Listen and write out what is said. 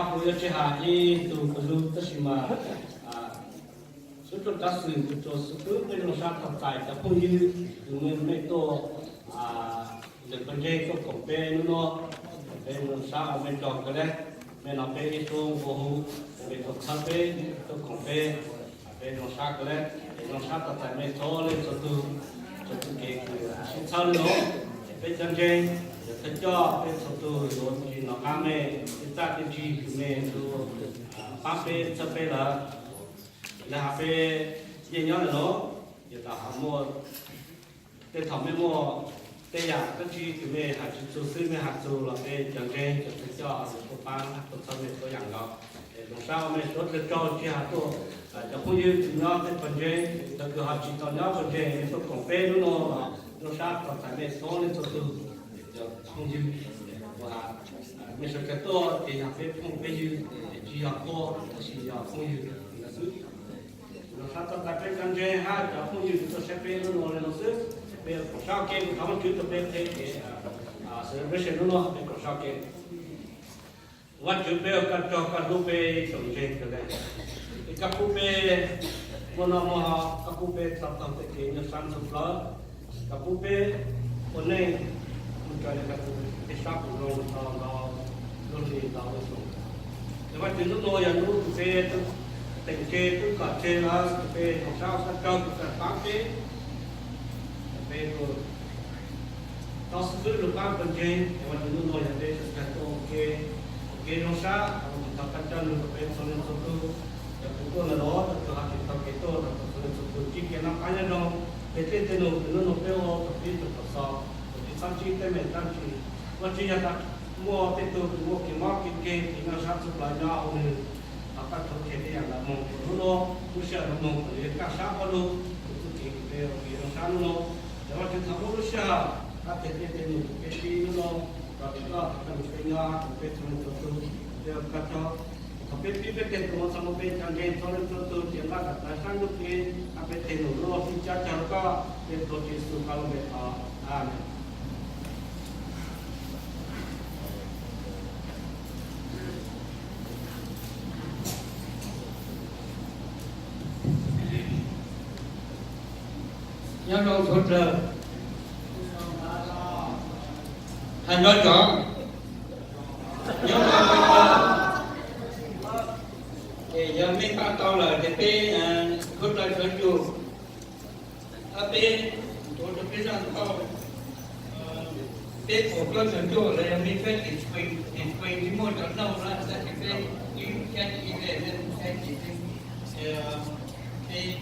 Kuv yuav tsis hais ib tug pawg lug tab sis mas xub tsuaj kav xwm tus tsuas xwb peb zoo sab txog txais cov phooj ywg kws mej tuaj lwm pawg ntseeg tuaj koom peb hnub no, peb zoo sab ua mej tsaug kawg le. Mej no peb ib suab nqua hu, mej tuaj khawb peb, tuaj koom peb, peb zoo sab kawg le. Es zoo sab txog txais mej txhua leej txhua tug, txhua tug kev kws sib txhawb le nuav. Peb cov ntseeg, yog thawj coj peb txhua tug yuav tsis nov qab mej tej txaj tej ntsig kws mej tau paab peb txhawb peb lawm. Lawv has peb yeej nyob ntawm nuav, yog tas ho muaj tej thaum mej muaj tej yam dab tsi kws mej has tsis txug xwb mej has txug los peb cov ntseeg cov thawj coj yuav tuaj paab tuaj txhawb mej txhua yam nkaus. Es zoo sab ua mej suav dlawg tsaug tsis has tuaj cov phooj ywg kws nyob tej pawg ntseeg, cov kws ho tsis tau nyob pawg ntseeg mej tuaj koom peb hnub no los zoo sab txog txais mej txhua leej txhua tug. Cov phooj ywg, mej sawv daws tuaj ces yog peb phooj peb ywg, tsis yog puab tab sis yog phooj ywg xwb. Zoo sab txog txais peb cov ntseeg hab cov phooj ywg kws tuaj saib peb hnub no le nuav xwb. Peb koom sab ua ke, kuv thov Vaajtswv rua peb qheb kev celebration hnub no, peb koom sab ua ke. Vaajtswv, peb ua koj tsaug koj hlub peb tsoom ntseeg kawg le. Peb koj pub peb muaj noj muaj haus, koj pub peb txoj taug tej kev nyuaj sab ntxhov plawv, koj pub peb ua neej mus raws li koj txoj kev, peb sab puv zoo tau ntau lub hli ntau lub xyoo. Es Vaajtswv, hnub no yog hnub kws peb teem tseg twb kom tseg lawm, peb zoo sab ua koj tsaug kws koj paab peb, peb tau xib fwb lug paab pawg ntseeg. Es Vaajtswv, hnub no yog peb sawv daws tuaj ua ke, ua ke zoo sab, thov koj coj nug rua peb txhua leej txhua tug. Cov kws tuaj ntawm nuav, cov kws ho tsis tau kev tuaj, thov koj txhua leej txhua tug ntsib kev noj qab nyob zoo, tej txhia tej num kws hnub no peb ua tau pib tug tau xaus, kuj tsis txhob ntsib teeb meem dlaab tsi. Vaajtswv, yog tas muaj tej tug kws muaj kev mob kev nkeeg, kev nyuaj sab ntxhov plawv nyob hauv nwg, thov koj rhuav kiag tej yam ntawd moog, kuas hnub no lub sij hawm no moog kuas yuav kaj sab ob lug, kuas txuj kev kws peb ua kev zoo sab hnub no. Es Vaajtswv, thov muab lub sij hawm hab tej txhia tej num kws peb pib hnub no, rua tim koj, thov koj nrug peb nyob, kuas peb txhua leej txhua tug, peb ua koj tsaug. Thov peb pib peb teg tus moog txog moog peb cov ntseeg txhua leej txhua tug tiav nqaj nrug tawv sab ntuj kev, hab peb teg num lub lub sib cab cag rua koj, peb tuav Tswv Yexus koj lub npe thov, amees. Nyob zoo suav dlawg. Has nrov nrov. Nyob zoo suav dlawg. Es yog mej pab tau lawm ces peb suav dlawg sawv ntsug, hab peb ntuav rua peb zaj nkauj, peb pum plaub caug cuaj los yog mej saib tim Spain, tim Spain tsis muaj cov noog na, tab sis peb ib saib tim internet, saib tim, peb